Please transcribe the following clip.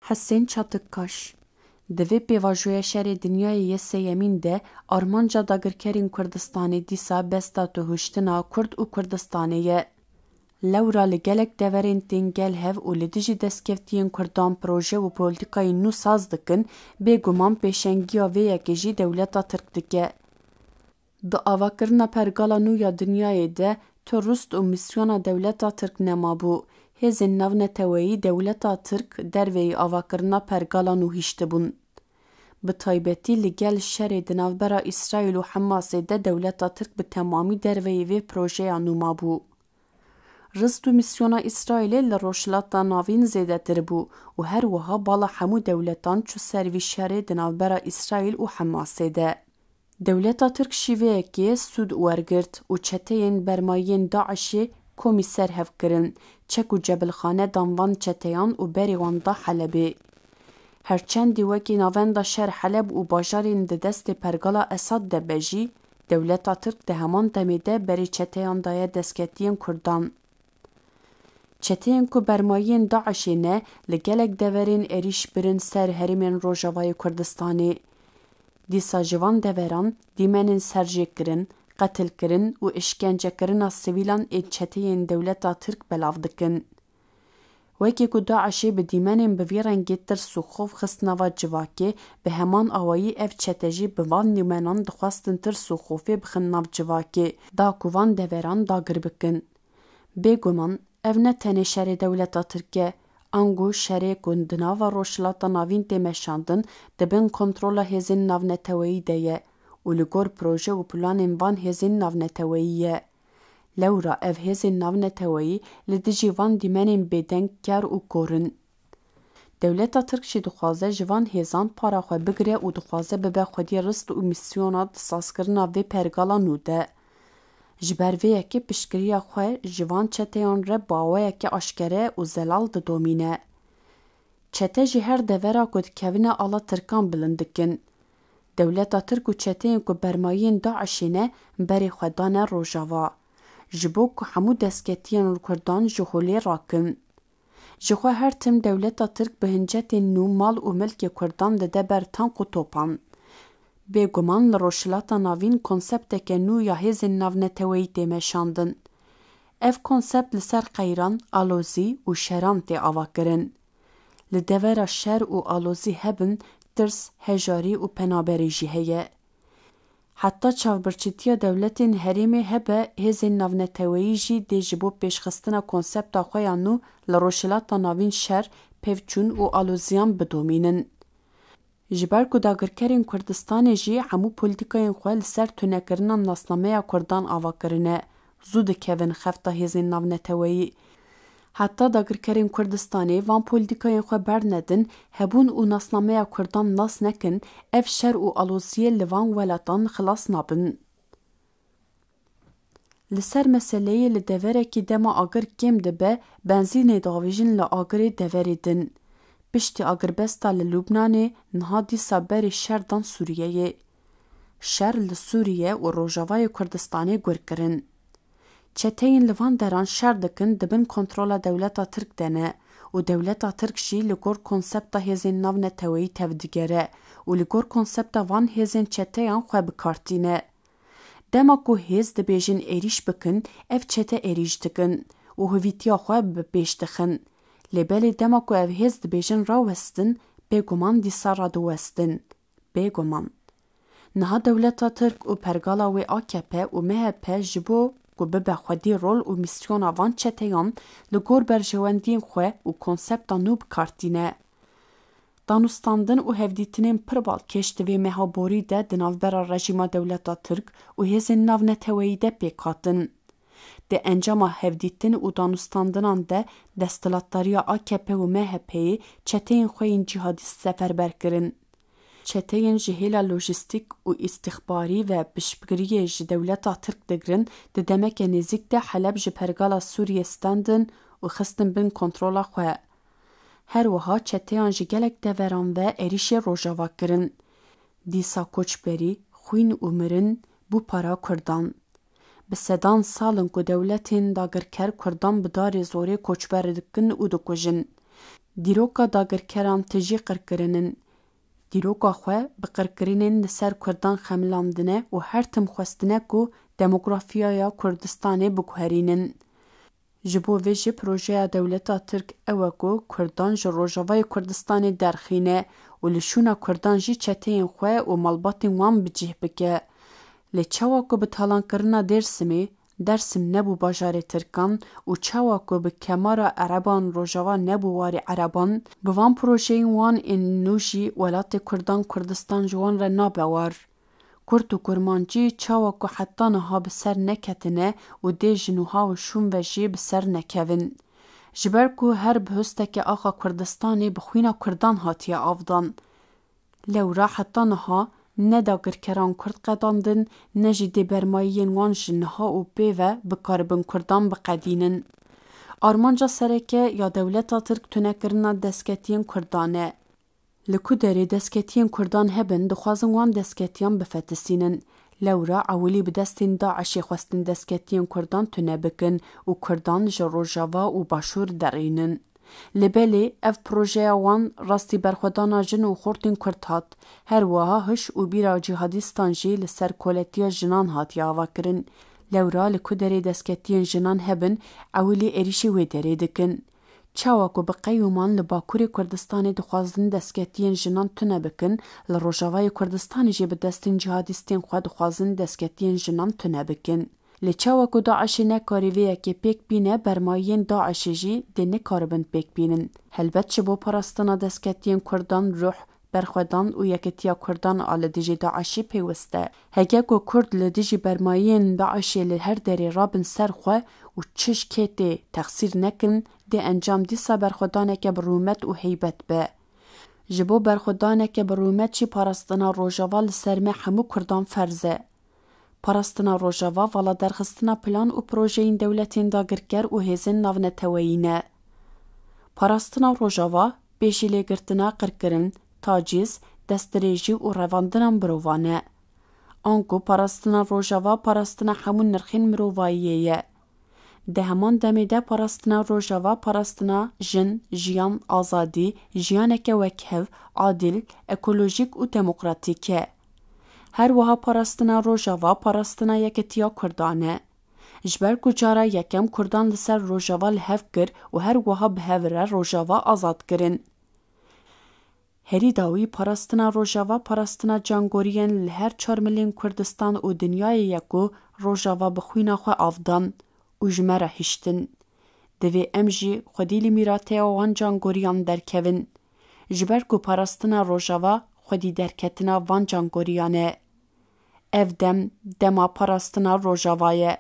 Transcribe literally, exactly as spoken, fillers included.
Hesên Çatikkaş. Di vê pêvajoya şerê dinyayê yê sêyemîn de armanca dagirkerên Kurdistanê dîsa besta tuhuştina Kurd û Kurdistanê ye. Lewra li gelek deverên tên gel hev û li dijî destkeftiyên Kurdan proje û polîtîkayên nû saz dikin, bêguman pêşengiya vê yekê jî dewleta Tirk dike. Di avakirina pergala nû ya dinyayê de tu rist û mîsyona dewleta Tirk nemabû. Hêzên navneteweyî dewleta Tirk derveyî avakirina pergala nû hiştibûn. Bi taybetî li gel şerê di navbera Îsraîl û Hemasê de dewleta Tirk bi temamî derveyî vê projeya nû mabû. Rist û mîsyona Îsraîlê li Rojhilata Navîn zêdetir bû û her wiha bala hemû dewletan çû ser vî şerê di navbera Îsraîl û Hemasê de. Dewleta Tirk şîveyekê sûd wergirt û çeteyên bermayiyên DAIŞê komî ser hev kirin, çek û cebilxane dan van çeteyan û berê wan da Helebê. Herçendî wekî navenda şer Heleb û bajarên di destê pergala Esad de be jî, dewleta Tirk di heman demê de berê çeteyan daye destketiyên Kurdan. Çeteyên ku bermayiyên DAIŞê ne, li gelek deverên êrîş birin ser herêmên Rojavayê Kurdistanê. Dîsa ji van deveran dîmenên serjêkirin, qetilkirin û îşkencekirina sivîlan ên çeteyên dewleta Tirk belav dikin. Wekî ku DAIŞê bi dîmenên bi vî rengî tirs û xof xist nava civakê, bi heman awayî ev çete jî bi van dîmenan dixwestin tirs û xofê bixin nav civakê, da ku van deveran dagir bikin. Bêguman, ev ne tenê şerê dewleta Tirk e, ango şerê ku di nava Rojhilata Navîn tê meşandin, di bin kontrola hêzên navneteweyî de ye û li gor proje û planên van hêzên navneteweyî ye. Lewra ev hêzên navneteweyî li dijî van dîmenên bêdeng kar û kor in. Dewleta Tirk jî dixwaze ji van hêzan para xwe bigire û dixwaze bibe xwedî rist û mîsyona di sazkirina vê pergala nû de. Ji ber vê yekê piştgiriya xwe ji van çeteyan re bi awayekî aşkere û zelal didomîne. Çete ji her devera ku dikevine ala Tirkan bilind dikin. Dewleta Tirk û çeteyên ku bermayiyên DAIŞê ne, berê xwe dane Rojava. Ji bo ku hemû destketiyên li Kurdan ji holê rakin. Jixwe her tim dewleta Tirk bi hincetên nû mal û milkê Kurdan dide ber tank û topan. Bêguman li Rojhilata Navîn konsepteke nû ya hêzên navneteweyî tê meşandin. Ev konsept li ser qeyran, alozî û şeran tê avakirin. Li devera şer û alozî hebin, tirs, hejarî û penaberê jî heye. Heta çavbirçîtiya dewletên herêmê hebe, hêzên navneteweyî jî dê ji bo pêşxistina konsepta xwe ya nû li Rojhilata Navîn şer, pevçûn û aloziyan bidomînin. Ji ber ku dagirkerên Kurdistanê jî hemû polîtîkayên xwe li ser tunekirina nasnameya Kurdan ava kirine, zû dikevin xefta hêzên navneteweyî. Heta dagirkerên Kurdistanê van polîtîkayên xwe bernedin, hebûn û nasnameya Kurdan nas nekin, ev şer û aloziyê li van welatan xilas nabin. Li ser meseleyê li deverekî dema agir kêm dibe, benzînê davêjin li agirê deverê din. Piştî agirbesta li Lubnanê, niha dîsa berê şer dan Sûriyeyê. Şer li Sûriye û Rojavayê Kurdistanê gur kirin. Çeteyên li van deran şer dikin di bin kontrola dewleta Tirk de ne û dewleta Tirk jî li gor konsepta hêzên navneteweyî tevdigere û li gor konsepta van hêzên çeteyan xwe bi kar tîne. Dema ku hêz dibêjin êrîş bikin, ev çete êrîş dikin û hovîtiya xwe bi pêş dixin. Lê belê dema ku ev hêz dibêjin rawestin, bêguman dîsa radiwestin. Bêguman. Niha dewleta Tirk û pergala wê A K P û M H P ji bo ku bibe xwedî rol û mîsyona van çeteyan li gor berjewendiyên xwe û konsepta nû bi kar tîne. Danûstandin û hevdîtinên pir balkêş di vê meha borî de di navbera rejîma dewleta Tirk û hêzên navneteweyî de pêk hatin. Di encama hevdîtin û danûstandinan de desthilatdariya A K P û M H P'yê çeteyên xwe yên cîhadîst seferber kirin. Çeteyên ji hêla lojîstîk û îstîxbarî ve piştgiriyê ji dewleta Tirk digirin, di demeke nêzîk de Heleb ji pergala Sûriyê standin û xistin bin kontrola xwe. Her wiha çeteyan ji gelek deveran ve êrîşê Rojava kirin. Dîsa koçberî, xwîn û mirin bû para Kurdan. Bi sedan sal in ku dewletên dagirker Kurdan bi darê zorê koçber dikin û dikujin. Dîroka dagirkeran tijî qirkirin in. Dîroka xwe bi qirkirinên li ser Kurdan xemilandine û her tim xwestine ku demografiyaya Kurdistanê biguherînin. Ji bo vê jî projeya dewleta Tirk ew e ku Kurdan ji Rojavayê Kurdistanê derxîne û li şûna Kurdan jî çeteyên xwe û malbatên wan bi cih bike. Lê çawa ku bi talankirina Dêrsimê, Dersim nebû bajarê Tirkan û çawa ku bi kemara Ereban Rojava nebû warê Ereban, bi van projeyên wan ên nû jî welatê Kurdan Kurdistan ji wan re nabe war. Kurd û Kurmancî çawa ku heta niha bi ser neketine û dê ji nûha û şûn ve jî bi ser nekevin. Ji ber ku her bihusteke axa Kurdistanê bi xwîna Kurdan hatiye avdan. Lewra heta niha ne dagirkeran Kurd qedandin, ne jî dê bermayiyên wan ji niha û pê ve bikaribin Kurdan biqedînin. Armanca sereke ya dewleta Tirk tunekirina destketiyên Kurdan e. Li ku derê destketiyên Kurdan hebin, dixwazin wan destketiyan bifetisînin. Lewra ewilî bi destên DAIŞê xwestin destketiyên Kurdan tune bikin û Kurdan ji Rojava û Başûr derînin. Lê belê ev projeya wan rastî berxwedana jin û xortên Kurd hat. Her wiha hiş û bîra cîhadîstan jî li ser koletiya jinan hatiye avakirin. Lewra li ku derê destketiyên jinan hebin, ewilî êrîşî wê derê dikin. Çawa ku bi qeyûman li Bakurê Kurdistanê dixwazin destketiyên jinan tune bikin, li Rojavayê Kurdistanê jî bi destên cîhadîstên xwe dixwazin destketiyên jinan tune bikin. Lê çawa ku DAIŞê nekarî vê yekê pêk bîne, bermayiyên DAIŞê jî dê nekaribin pêk bînin. Helbet ji bo parastina destketiyên Kurdan ruh, berxwedan û yekitiya Kurdan a li dijî DAIŞê pêwist e. Heke ku Kurd li dijî bermayiyên DAIŞê li her derê rabin ser xwe û çi ji kê tê texsîr nekin, dê encam dîsa berxwedaneke bi rûmet û heybet be. Ji bo berxwedaneke bi rûmet jî parastina Rojava li ser me hemû Kurdan ferz e. Parastina Rojava vala derxistina plan û projeyên dewletên dagirker û hêzên navneteweyî ne. Parastina Rojava bêjîlêgirtina qirkirin, tacîz, destdirêjî û revandina mirovan e. Anku parastina Rojava parastina hemû nirxên mirovayiyê ye. Di heman demê de parastina Rojava parastina jin, jiyan, azadî, jiyaneke wekhev, adil, ekolojîk û demokratîk e. Her wiha parastina Rojava parastina yekitiya Kurdan e. Ji ber ku cara yekem Kurdan li ser Rojava li hev kir û her wiha bi hev re Rojava azad kirin. Herî dawî parastina Rojava parastina cangoriyên li her çar milên Kurdistan û dinyayê ye ku Rojava bi xwîna xwe av dan û ji me re hiştin. Divê em jî xwedî li mîrateya wan cangoriyan derkevin. Ji ber ku parastina Rojava xwedî derketina van cangoriyan e. Ev dem, dema parastina Rojava ye.